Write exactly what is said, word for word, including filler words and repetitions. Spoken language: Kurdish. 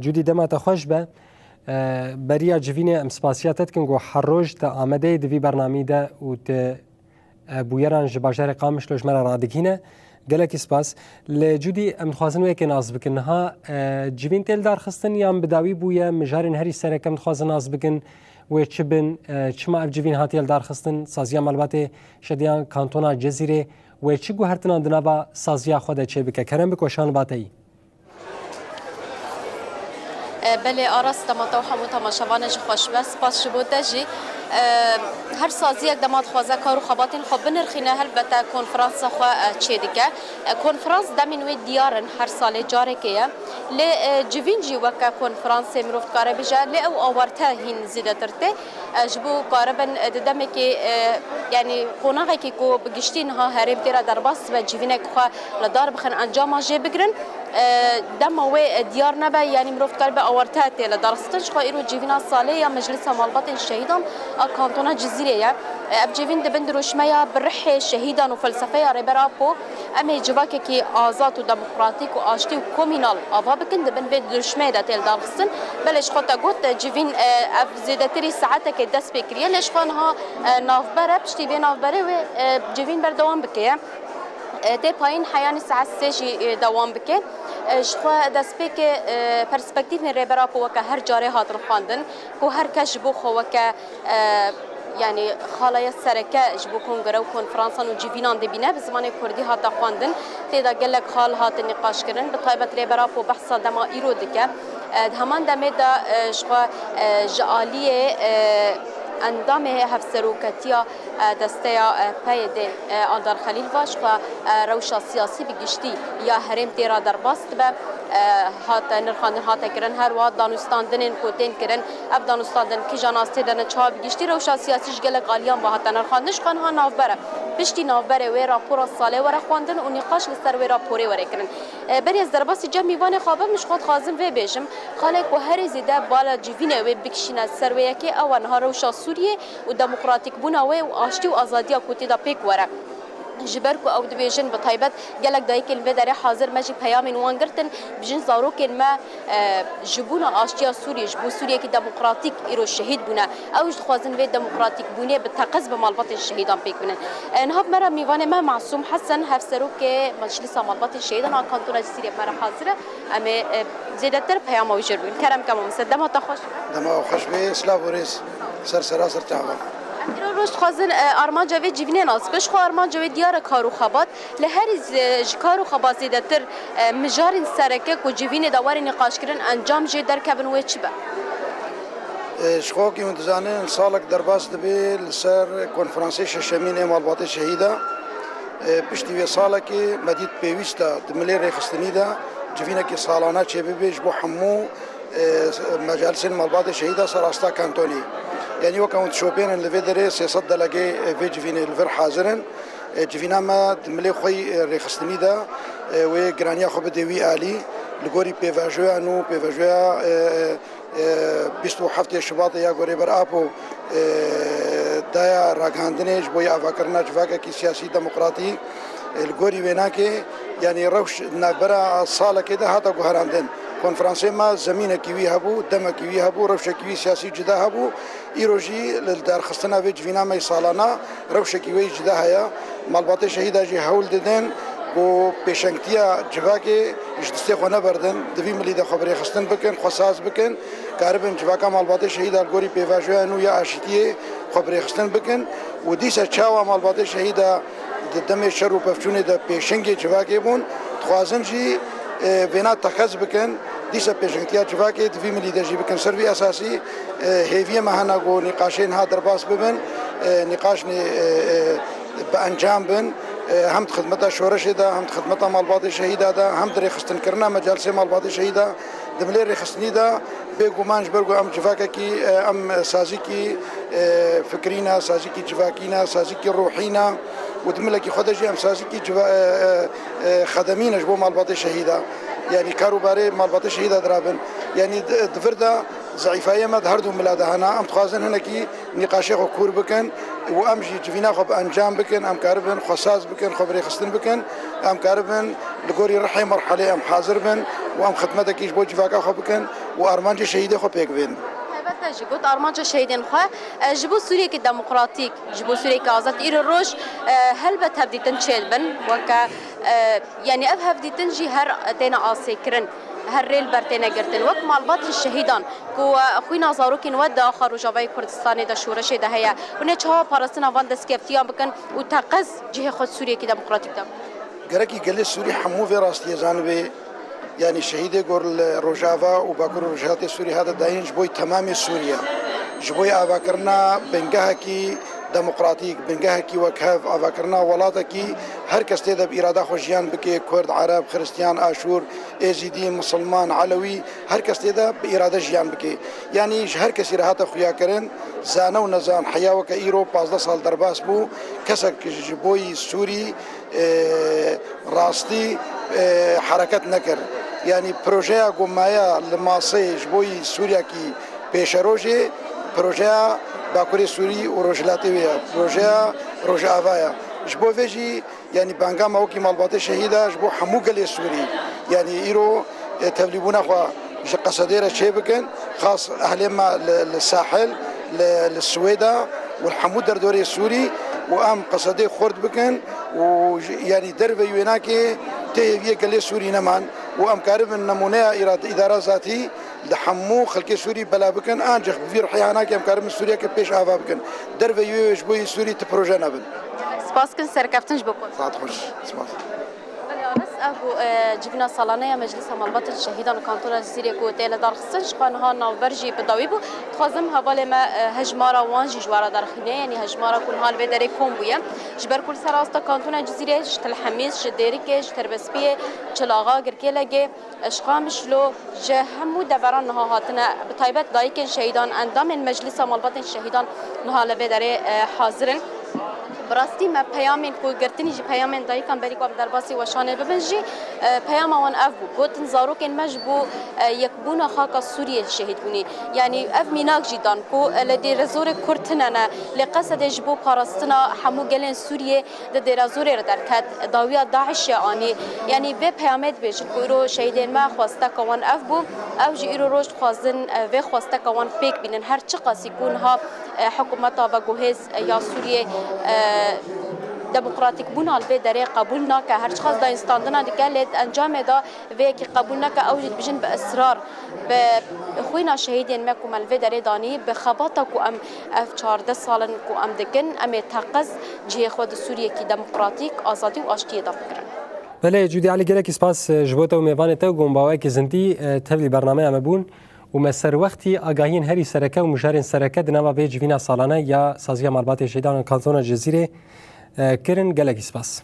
Cûdî, dema te xweş be. E, beriya civînê em spasiya te dikin ku her roj te amedeyî di vî bernamî de û tu, e, bûyeran ji bajarê Qamişlo ji me re radigihîne. Gelekî spas. Lê Cûdî, em dixwazin wê yekê nas bikin. Niha, e, civîn tê li dar xistin yan bi dawî bûye? Mijarên herî sereke em dixwazin nas bikin. Wê çi bin? E, çima ev civîn hatiye li dar xistin? Saziya Malbatê Şehîdan Kantona Cizîrê wê çi guhertinan di nava saziya xwe de çêbike? Kerem bike, şan ba te yî. E, belê, Aras, dema te û hemû temaşevanê ji xweş be. Spas ji bo te jî. E, her saziyek dema dixwaze kar û xebatên xwe binirxîne, helbete konferansa xwe, e, çêdike. E, konferans demên wê diyar in, her salê carekê ye. Lê, e, civîn jî weke konferansê mirov dikare bêje, lê ew awarte hîn zêdetir tê. E, ji bo karibin, e, di demekê, e, yanî qonaxekî ku bi giştî niha herêm tê re derbas dibe, civînek xwe li dar bixin, encama jê bigirin. E, dema wê, e, diyar nebe, yanî mirov dikaribe awarte tê li dar xistin. Ji xwe îro civîna salê ya Meclisa Malbatên Şehîdan a Kantona Cizîrê ye. E, ev civîn di bin dirûşmeya bi rihê şehîdan û felsefeya Rêber Apo, em ê civakekî azad û demokratîk û aştî û komînal ava bikin, di bin vê dirûşmeyê de tê li dar xistin. Belê, ji xwe te got, e, civîn, e, ev zêdetirî saetekê dest pê kiriye, lê ji xwe niha, e, navber e, piştî vê navberê wê, e, civîn berdewam bike. E, tê payîn heyanî saet sê jî, e, dewam bike. E, ji xwe destpêkê, e, perspektîfên Rêber Apo weke her carê hatin xwendin, ku her kes ji bo xwe weke, e, yanî xalaya sereke ji bo kongre û konferansan û civînan dibîne, bi zimanê kurdî hate xwendin. Tê de gelek xal hatin nîqaşkirin. Bi taybet Rêber Apo behsa dema îro dike. E, di heman demê de, e, ji xwe, e, ji aliyê, e, endamê hevseroketiya, e, desteya, e, P Y D, e, Andar Xelîl ve, ji xwe, e, rewşa siyasî bi giştî ya herêm tê re derbas dibe. E, hate nirxandin, hate kirin, her wiha danûstandinên ku tên kirin, ev danûstandin kîjan astê de ne, çawa bi giştî rewşa siyasî ji gelek aliyan ve hate nirxandin, ji xwe niha navber e. Piştî navberê wê rapora salê were xwendin û nîqaş li ser wê raporê were kirin. E, berî ez derbasî cem mîvanê xwe bim, ji xwe dixwazim vê bêjim, xalê ku herî zêde bala civînê wê bikişîne ser wê yekê, ew e niha rewşa Sûriyê û demokratîkbûna wê û aştî û azadiya ku tê de pêk were. Ji ber ku ew dibêjin, bi taybet gelek dayikên vê derê hazir, me jî peyamên wan girtin, bijin zarokên me, e, ji bûna aştiya Sûriyê, ji bo Sûriyekî demokratîk îro şehîd bûne. Ew jî dixwazin vê demokratîkbûnê bi teqez bi malbatên şehîdan pêk binin. E, niha bi me re mîvanê me Masûm Hesen, hevserokê Meclisa Malbatên Şehîdan a Kantona Cizîrê bi me re hazir e. Em ê, e, zêdetir peyama wî jê re bibin. Kerem ke mamoste, dema te xweş be. Dema we xweş be, silav û rêz ser serasir çavan. Em îro roj dixwazin, e, armanca vê civînê nas bikin. Ji xwe armanca wê diyar e, kar û xebat. Li herî z-, ji kar û xebat zêdetir, e, mijarên sereke ku civînê de were nîqaşkirin, encam jê derkevin wê çi be? E, ji xwe wekî hûn dizanin, salek derbas dibe li ser konferansê şeşemîn ê malbatê şehîda. E, piştî vê salekê me dît pêwîst e di milê rêxistinî de civînekî salane çêbibe ji bo hemû, e, mecalisên malbatê şehîda ser asta kantonî. Yanî weke hûn dişopênin li vê derê sê sed delegê, e, vê civînê li vir hazir in. E, civîna me di milê xwe yî, e, rêxistinî de, e, wê giraniya xwe bide wî alî. Li gorî pêvajoya nû, pêvajoya, e, e, e, bîst û heftê Şubatê ya ku Rêber Apo, e, daya ragihandinê ji bo yê avakirina civakekî siyasî demokratî, e, li gorî wênakê, yanî rewş navbera salekê de hate guherandin. Konferansê me zemînekî wî hebû, demekî wî hebû, rewşekî wî siyasî cida hebû. Îro jî li darxistina vê civîna me yî salana rewşekî wê yî cida heye. Malbatê şehîda jî hewl didin ku pêşengtiya civakê ji destê xwe neberdin. Di vî milî de xwe bi rêxistin bikin, xwe saz bikin, karibin civaka malbatê şehîda li gorî pêvajoya nû ya aşîtiyê xwe bi rêxistin bikin û dîsa çawa malbatê şehîda di demê şer û pevçûnê de pêşengê civakê bûn, dixwazin jî, e, vêna teqez bikin, dîsa pêşengtiya civakê di vî milî de jî bikin. Ser vî esasî, e, hêviyê me hene ku nîqaşên ha derbas bibin, e, nîqaşnê, e, e, bi encam bin, e, hem di xidmeta şoreşê de, hem di xidmeta malbatê şehîda de, hem di rêxistinkirina mecalisê malbatê şehîda, di milê rêxistinî de, bêguman ji ber ku em civakekî, e, em sazîkî, e, fikrî ne, sazîkî civakî ne, sazîkî ruhî ne û di milekî xwe de jî em sazîkî civa-, e, e, e, xedemî ne ji bo malbatê şehîda. Yanî kar û barê malbatê şehîda dirabin. Yanî di, di vir de zeîfayê me di her du mila de hene. Em dixwazin hinekî nîqaşê xwe kûr bikin û em jî civîna xwe bi encam bikin, em karibin xwe saz bikin, xwe bi rêxistin bikin, em karibin li gorî rihê merhelê em hazir bin û em xidmetekî ji bo civaka xwe bikin. û armancê şehîdê xwe pêk bên. Helbet te jî got armanca şehîdên xwe, e, ji bo Sûriyekî demokratîk, ji bo Sûriyekî azad îro roj, e, helbet hevdîtin çêdibin, weke, e, yanî ev hevdîtin jî her têne asêkirin, her rê li ber têne girtin. Wek malbatên şehîdan ku, e, xwîna zarokên we di axa Rojavayê Kurdistanê de şoreşê de heye, hûn ê çawa parastina van destkeftiyan bikin û teqez cihê xwe di Sûriyekî demokratîk de bikin? Gerekî gelê Sûrî hemû vê rastiyê zanibe. Yanî şehîdê ku li Rojava û Bakur û Rojhilatê Sûrî hate dayîn ji bo temamê Sûriye, ji bo avakirina bingehekî demokratîk, bingehekî wekhev, avakirina welatekî her kes tê de bi îrada xwe jiyan bike, Kurd, Ereb, Xiristiyan, Aşûr, Êzîdî, Misilman, Elewî, her kes tê de bi îrade jiyan bike. Yanî ji her kesî re hate xuyakirin, zane û nezan, heya weke îro pazdeh sal derbas bû, kesek ji bo yî Sûrî e, rastî, e, hereket nekir. Yanî projeya ku maye li masê ji bo yî Sûriyekî pêşerojê, projeya Bakurê Sûrî û Rojhilatê wê ye, projeya Rojava ye. Ji bo vê jî, yanî banga me wekî malbatê şehîda ji bo hemû gelê Sûrî. Yanî îro, e, tevlîbûna xwe ji Qesedê re çê bikin, xas ehlê me li, li Sahil, li, li Swêda û li hemû derdorê Sûrî û em Qesedê xurt bikin û ji, yanî derveyî wênakê tê hêviyê gelê Sûrî neman û em karibin nemûneya îra-, îdara zatî li hemû xelkê Sûrî bela bikin, ancîq bi vî rihê hanakê em karibin Sûriyeke pêş ava bikin. Derveyî wê ji bo yî Sûrî ti proje nebin. Spas kin, serkeftin ji bo kor. Saet xweş. Spas. Belê Aras, ev bû, e, civîna salane ya Meclisa Malbatên Şehîdan Kantona Cizîrê ku tê lidarxistin, ji xwe niha navber jî bi dawî bû. Dixwazim hevalê me, e, hejmara wan jî ji we re derxîne, yanî hejmara ku niha li vê derê kom bûye. Ji ber ku li ser asta Kantona Cizîrê, ji Til Hemîs, ji Dêrikê, ji Terbespiyê, Çilaxa, Girkêlegê, ji Qamişlo, ji hemû deveran niha hatine, bi taybet dayikên şehîdan, endamên Meclisa Malbatên Şehîdan niha li vê derê, e, hazir in. Bi rastî me peyamên ku girtinî ji peyamên dayikan berî ku em derbasî weşanê bibin jî, e, peyama wan ev bû. Gotin zarokên me ji bo, e, yekbûna xaka Sûriyê şehîd bûnê. Yanî ev mînak jî dan ku, e, li Dêrezorê Kurd tune ne, lê Qesedê ji bo parastina hemû gelên Sûriyê di Dêrezorê re derket, dawiya DAIŞê anî. Yanî vê peyamê dibêjin ku îro şehîdên me xwesteka wan ev bû, ew jî îro roj dixwazin, e, vê xwesteka wan pêk bînin. Her çiqasî ku niha, e, hikûmeta veguhêz, e, ya Sûriyê, e, demokratîkbûna li vê derê qebûl nake, her çiqas dayînstandina dike, lê di encamê de vê yekî qebûl nake, ew jî dibêjin bi israr, bi xwîna şehîdên me ku me li vê derê danî, bi xebata ku em ev çardeh sal in ku em dikin, em ê teqez cihê xwe di Sûriyekî demokratîk, azadî û aştiyê de bigirin. Belê, Cûdî Elî, gelekî spas, e, ji bo te û mêvanê te û gombawaekî zindî, e, tevlî bernameya me bûn û me ser wextî agahiyên herî sereke û mijarên sereke di nava vê civîna salane ya Saziya Malbatê Şehîdan Kantona Cizîrê, e, kirin. Gelekî spas.